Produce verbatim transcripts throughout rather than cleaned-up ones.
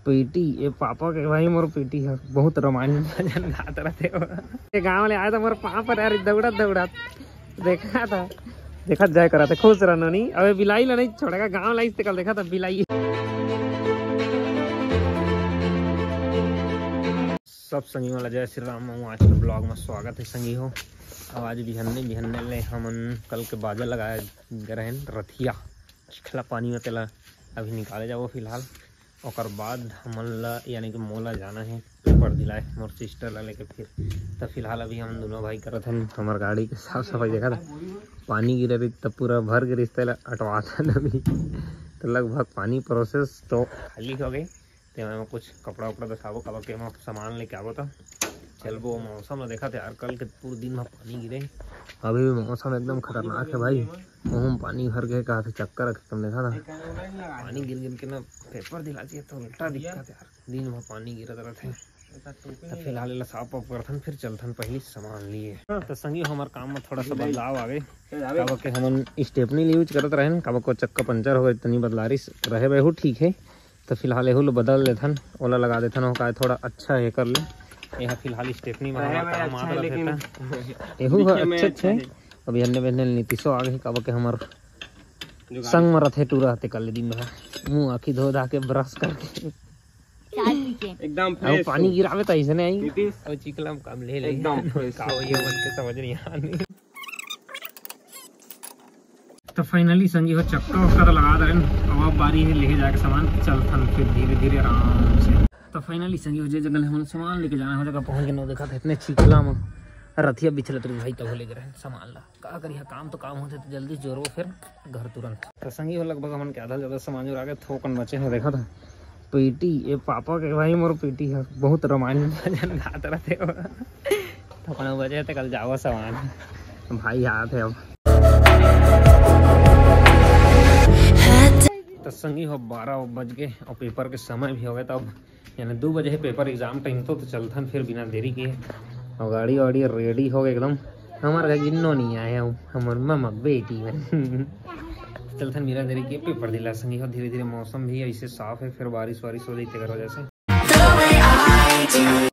पेटी, ये पापा के भाई, मोर पेटी है, बहुत रामायण भजन गात रहते हो। ये गाँव ले आए तो मोर पापा यार दौड़त दौड़त देखा था, देखा जाए करा था, खुश रहना नहीं। अबे बिलाई ला नहीं छोड़ेगा, गाँव लाइस ते कल देखा था बिलाई। सब संगी वाला जय श्री राम, मैं आज के ब्लॉग में स्वागत है संगी हो। अब आज बिहन्ने बिहन्ने ले हमन कल के बाजा लगाए गए रहन रथिया चिखला पानी में, तेला अभी निकाले जाबो फिलहाल। ओकर बाद हमन ला यानी कि मोला जाना है पेपर दिलाए मोर सिस्टर ला लेके फिर। तो फिलहाल अभी हम दोनों भाई करत हन हमर गाड़ी के साफ सफाई। देखा था पानी गिरे रही तब पूरा भर के रिश्ते ला अटवात हन अभी। तो लगभग पानी प्रोसेस तो खाली हो गई। ते मैं कुछ कपड़ा उपड़ा दसाबो, काबर के हम सामान लेके आबो त चलबो। मौसम ला देखा थे यार, कल के पूरा दिन में पानी गिरे, अभी भी मौसम एकदम खतरनाक है भाई। मुँह में पानी भर के कहा थे, चक्कर एकदम देखा था। पानी गिर गिर के ना पेपर दिला दिया तो उल्टा दिखा था यार, दिन में पानी गिरत रहते। तो फिलहाल एला साफ वाफ करथन, फिर चलथन पहली सामान लिए। तो संगी हमार काम में थोड़ा सा बदलाव आ गए। काबर के हमन स्टेपनी यूज करत रहन, काबर को चक्का पंचर हो गए, तनी बदलारिस रहे बहू ठीक है। तो फिलहाल एहू ला बदल लेथन, ओला लगा देथन, हो काय थोड़ा अच्छा है कर ले। यह फिलहाल स्टेपनी में रहे हमार में काम अच्छा आता है, लेकिन रहता। एहू ह दिखे में अच्छा अच्छा है। अच्छा है। अभी अन्य बहने नीतीशो आ गए, काबर के हमार जुगाड़। संग में रथे टूरा हते कल दिन में मुँह आँखी धो धा के ब्रश करके। चाय पी के। एकदम अब फ्रेश पानी हो। गिरावे त ऐसे नहीं आई। नीतीश। अब चिखला में काम ले ले। एकदम फ्रेश। का हो ये मन के समझ नहीं आ रही। तो फाइनली संगी हो चक्का उक्का तो लगा दे। अब बारी है ले जाके सामान, चलथन फिर धीरे धीरे आराम से। तो फाइनली संगी हो जे जगह ले हमन सामान लेके जाना हो, जगह पहुंच गए। देखा था इतने चिखला में रथिया बिछलत रही भाई, तब लेके रहे सामान ला। का करिहा, काम तो काम होथे, तो जल्दी जोरो फिर घर तुरंत। तो संगी हो लगभग हमन के आधा ज्यादा सामान जुरा के थोकन बचे हो। देखा था पेटी, ये पापा के भाई, मोर पेटी है, बहुत रामायण भजन गात रहते हो। थोकन बचे थे, कल जाओ सामान, भाई आते अब। तो संगी हो बारह बज गए और पेपर के समय भी हो गए, तब यानी दो बजे है पेपर एग्जाम टाइम, तो, तो चलथन फिर बिना देरी के। और गाड़ी वाड़ी रेडी हो गए एकदम। हमारे घर गिन्नो नहीं आए, हम हमार मामा बेटी में। चलथन बिना देरी के पेपर दिला संगी हो। धीरे धीरे मौसम भी ऐसे साफ है, फिर बारिश वारिश हो जाती है घर वजह से।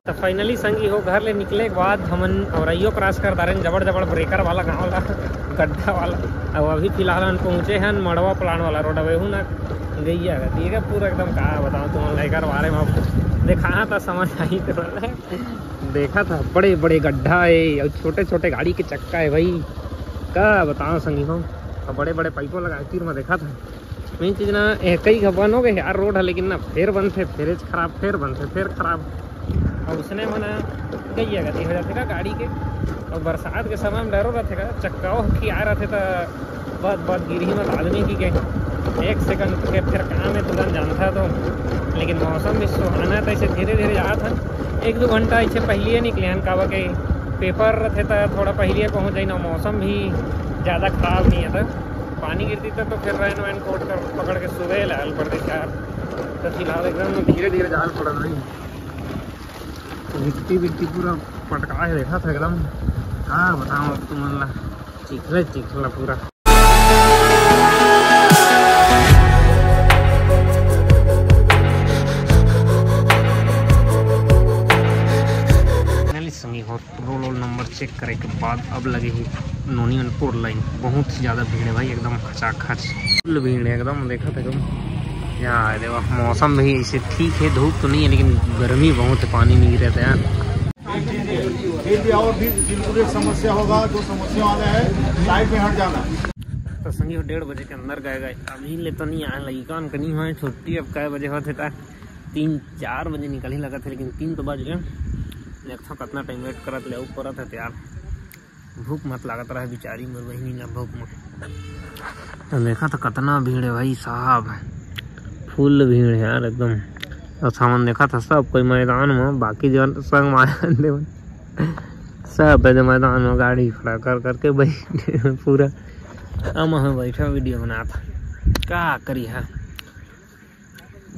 तो फाइनली संगी हो घर ले निकले के बाद हमन औरैयो क्रॉस कर डारेन, जबड़ जबड़ ब्रेकर वाला गाँव ला, गड्ढा वाला। अब अभी फिलहाल हम पहुँचे हैं मड़वा प्लांट वाला रोड। अब एहू ना गैया का, ठीक है, पूरा एकदम का बताओ तुम लेकर बारे में आपको देखा था, समझ आई तो। देखा था बड़े बड़े गड्ढा है और छोटे छोटे गाड़ी के चक्का है भाई, का बताओ संगी हो। और बड़े बड़े पाइपों लगा तीर में देखा था। मेन चीज ना, ए, कई घ बन हो गए यार रोड है, लेकिन ना फेर बनथे, फेरेज खराब, फेर बनथे, फेर खराब। और उसने मना गैया गति हो जाते का गाड़ी के। और बरसात के समय में डरो रहते का, चक्काओ की आ रहते तो बहुत बहुत गिरही मत आदमी की के एक सेकंड के फिर काम है तुरंत जानता तो। लेकिन मौसम भी सुहाना था, ऐसे धीरे धीरे जात था। एक दो घंटा ऐसे पहले निकले हैं, काबा के पेपर रहते तो थोड़ा पहले पहुँच जाए ना, मौसम भी ज़्यादा खराब नहीं है था। पानी गिरती तो, तो फिर रेन वैन कोट कर पकड़ के सुबह लाल पड़ते यार। तो फिलहाल एकदम धीरे धीरे जाल पड़ल रही, मिट्टी विट्टी पूरा पटका के देखा था एकदम। का बताओ अब तुमन ला, चिखले चिखला पूरा। Finally संगी हो, रोल रोल नंबर चेक करे के बाद अब लगे ही नोनी मन फोर लाइन। बहुत ही ज्यादा भीड़ है भाई, एकदम खचाखच फुल भीड़ है एकदम। देखा था एकदम यहाँ आए देवा, मौसम भी ऐसे ठीक है, धूप तो नहीं है लेकिन गर्मी बहुत है, पानी नहीं रहता यार। फिर भी और भी बिल्कुल एक समस्या होगा, जो समस्या वाले हैं साइड में हट जाना। तो संगी हो डेढ़ बजे के अंदर गए गए, अभी ले तो नहीं आए, लइका उनका नहीं हुआ है छुट्टी। अब कै बजे होते था, तीन चार बजे निकल ही लगा था, लेकिन तीन तो बज गए। देखता कितना टाइम वेट करत ले ऊपर था यार। भूख मत लागत रहा बिचारी मोर बहिनी ला भूख मत। तो देखा तो कितना भीड़ है भाई साहब, फुल भीड़ है यार एकदम। और सामान देखा था सब कोई मैदान में, बाकी जो संग मार देवन सब है जो मैदान में गाड़ी खड़ा कर करके बैठे हैं पूरा। हम हमें बैठा वीडियो बनात, का करी है।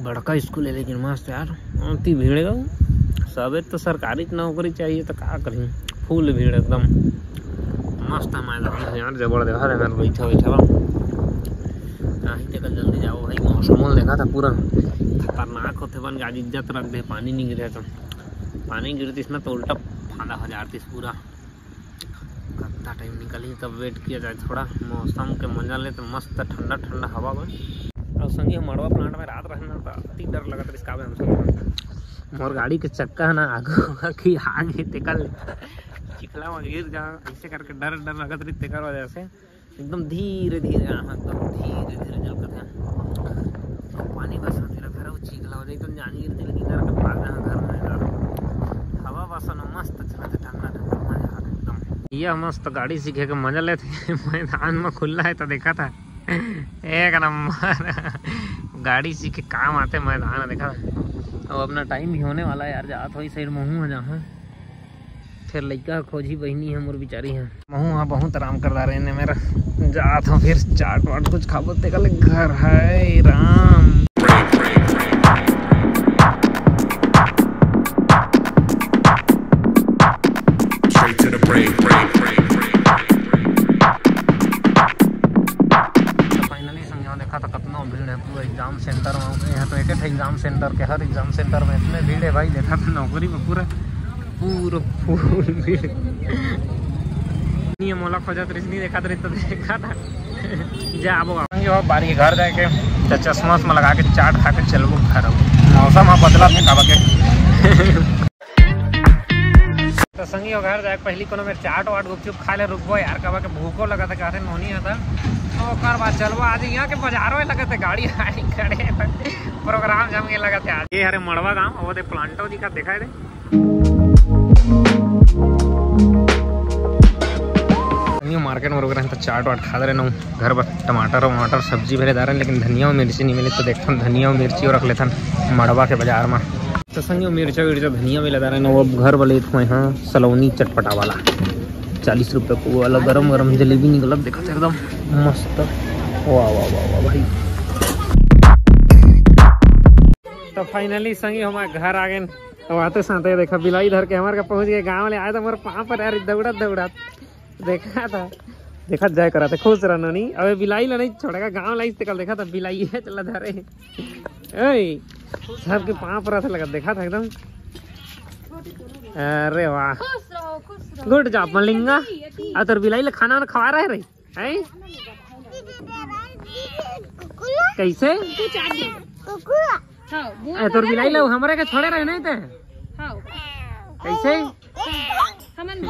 बड़का स्कूल है लेकिन मस्त यार, अति भीड़ है। सबे तो सरकारी नौकरी चाहिए तो का करी, फुल भीड़ एकदम। मस्त है मैदान है यार, जबरदस्त है यार, बैठा बैठा बा। नहीं, तेकर जल्दी जाओ भाई, मौसम देखा था पूरा खतरनाक होते बन, आज इज्जत रख दे, पानी नहीं गिरे तो, पानी गिरतीस ना तो उल्टा फांदा हो जातीस पूरा। कत्ता टाइम निकली तब वेट किया जाए थोड़ा, मौसम के मजा ले तो मस्त ठंडा ठंडा हवा बा। और संगी हम मड़वा प्लांट में रात रहना था, अति डर लगत रिस काबे हमसे। मोर गाड़ी के चक्का है ना आगू की आगे तेकल चिखला में गिर जा, ऐसे करके डर डर लगत रही तेकर वजह से। एकदम धीरे धीरे आहा, एकदम धीरे धीरे चल करते हैं। तो पानी बरसात रहा घर, वो चीखला हो जाए, एकदम जान गिरते, लेकिन इधर का भाग रहा घर में यार। हवा बसन मस्त चलत है, ठंडा ठंडा मजा आ गया एकदम। यह मस्त गाड़ी सीखे के मजा लेते हैं। मैदान में खुला है तो देखा था, एक नंबर। गाड़ी सीखे काम आते मैदान में, देखा था। अब अपना टाइम भी होने वाला है यार, जात हो इस साइड महू है जहाँ। फिर लइका ह खोजी, बहिनी ह मोर बिचारी ह। महू ह बहुत आराम कर डारे ने मेरा। जात हूँ फिर चाट वाट कुछ खाबो तेकर ले घर है Ram. Straight to the break, break, break, break. तो finally संग देखा था कतना भीड़ है पूरा एग्जाम सेंटर में। यहाँ तो एक एक एग्जाम सेंटर के, हर एग्जाम सेंटर में इतने भीड़ है भाई। देखा था नौकरी में पूरा पूरा फुल भीड़। नहीं, मोला खोजत रहिस, नहीं देखत रहिस तो देखा था। जा आबो। संगी हो बारी घर जाके त चश्मा उश्मा लगा के चाट खा के चलबो घर। मौसम ह बदलत हे काबर के। तो संगी हो घर जाके पहली कोनो मेर चाट वाट गुपचुप खा ले, रुकबो यार, काबर के भूखो लगत हे, कहते नोनी होता। तो ओकर बाद चलबो, आज यहाँ के बाजारो लगत हे, गाड़ी वाड़ी खड़े हे, प्रोग्राम जम के लगत हे आज। ये हरे मड़वा गाँव, वो दे प्लांटो दिखा, देखा है दे। संगी मार्केट में रुक रहे हैं तो चाट वाट खा रहे ना। घर पर टमाटर वमाटर सब्जी भी ले रहे हैं, लेकिन धनिया और मिर्ची नहीं मिली, तो देखथन धनिया और मिर्ची और रख लेथन मड़वा के बाजार में। तो संगी मिर्चा विर्चा धनिया भी ले रहे ना, वो अब घर वाले इथों यहाँ सलोनी चटपटा वाला चालीस रुपये को वाला गरम गरम जलेबी निकलत, देखत एकदम मस्त। वाह, वाह, वाह, वाह भाई। तो finally संगी हमारे घर आ गए। अब आते साथ देखा बिलाई धर के हमारे का पहुंच गए गाँव ले आए तो मोर पाँव पर यार दौड़त दौड़त देखा था, देखा जाए करा था, खुश रह नोनी। अबे बिलाई ला नहीं छोड़ेगा, गाँव लाई तेकल देखा था बिलाई है चला धरे। ओए, सबके पाँव पर ऐसे लगा देखा था एकदम। अरे वाह, खुश रहो, खुश रहो। Good job Malinga. आ तोर बिलाई ला खाना वाना खवा रहे रही हैं? कैसे? तू चाट दे। हाँ, बोल ए, तोर ना बिलाई भाई। ला हमरे के छोड़े रहे नहीं ते? हाँ। कैसे? हमन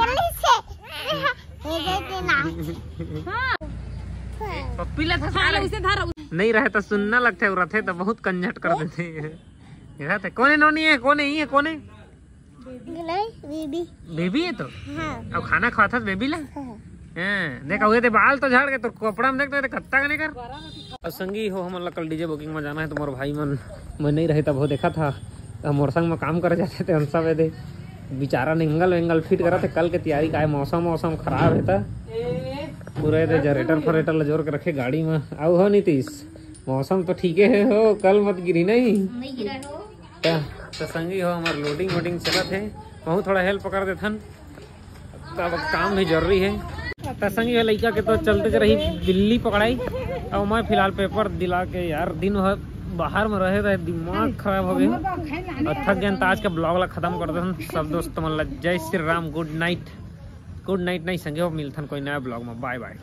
हाँ। पप्पी ला था हाँ, सारे। उसे धर। नहीं रहे तो सुनना लगते, रथे तो बहुत कंझट कर देते। ये रहते, कोने नोनी है, कोने ही है, कोने? नहीं, बेबी। बेबी है तो? हाँ। अब खाना खवाथस बेबी ला? हाँ। हैं, देख, उहे ते बाल तो झाड़ के, तोर कपड़ा में देख, तो कत्ता कने कर। अब संगी हो, हमन ला कल डीजे बुकिंग में जाना है, तो मोर भाई मन, मैं नहीं रहे तब हो देखा था, तो मोर संग में काम करे जाते थे, हम सब दे बेचारा एंगल वेंगल फिट करा थे। कल के तैयारी का है, मौसम, मौसम खराब है, तो पूरा दे जनरेटर फरेटर ला जोर के रखे गाड़ी में। आओ हो नीतीश, मौसम तो ठीक है हो, कल मत गिरी नहीं। नहीं गिरा हो। त, त संगी हो, हमार लोडिंग वोडिंग चलत हे, वहू थोड़ा हेल्प कर देथन, तब काम भी जरूरी है। त संगी हो, लइका के तो चलते ज रही बिल्ली पकड़ाई, और मैं फिलहाल पेपर दिला के यार, दिन भर बाहर में रहे रहे, दिमाग खराब हो गए, और थक गए। त आज के ब्लॉग ला खत्म कर देथन। सब दोस्त मन ला जय श्री राम, गुड नाइट। गुड नाइट नहीं संगी हो, मिलथन कोई नया ब्लॉग में, बाय बाय।